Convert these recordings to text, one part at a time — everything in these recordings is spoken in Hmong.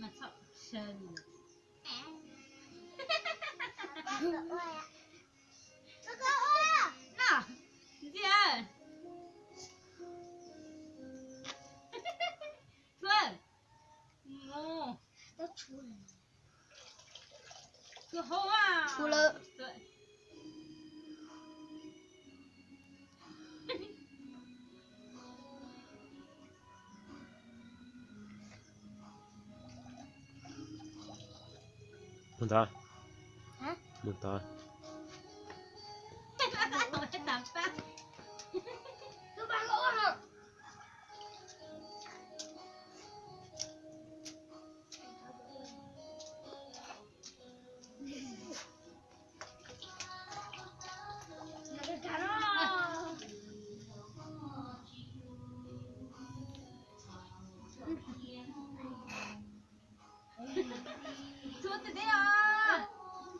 Txhob sab li. No, ntxiag. Tuaj. Mus. Tus hau a. Tus lawm. Mus tod. Mus tod. Txhua tus teb os.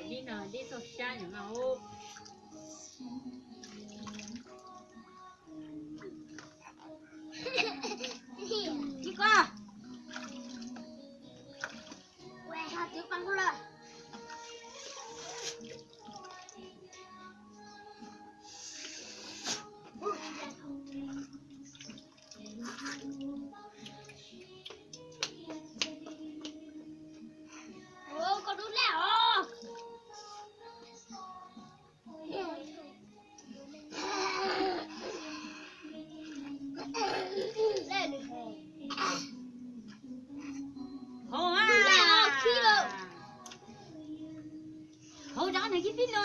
Dib no dib txaus sab no mas. Tsis koj. Twb pab kuv lawm. Koj dub lawm os. Hauv, hauv zov nws kib pib no.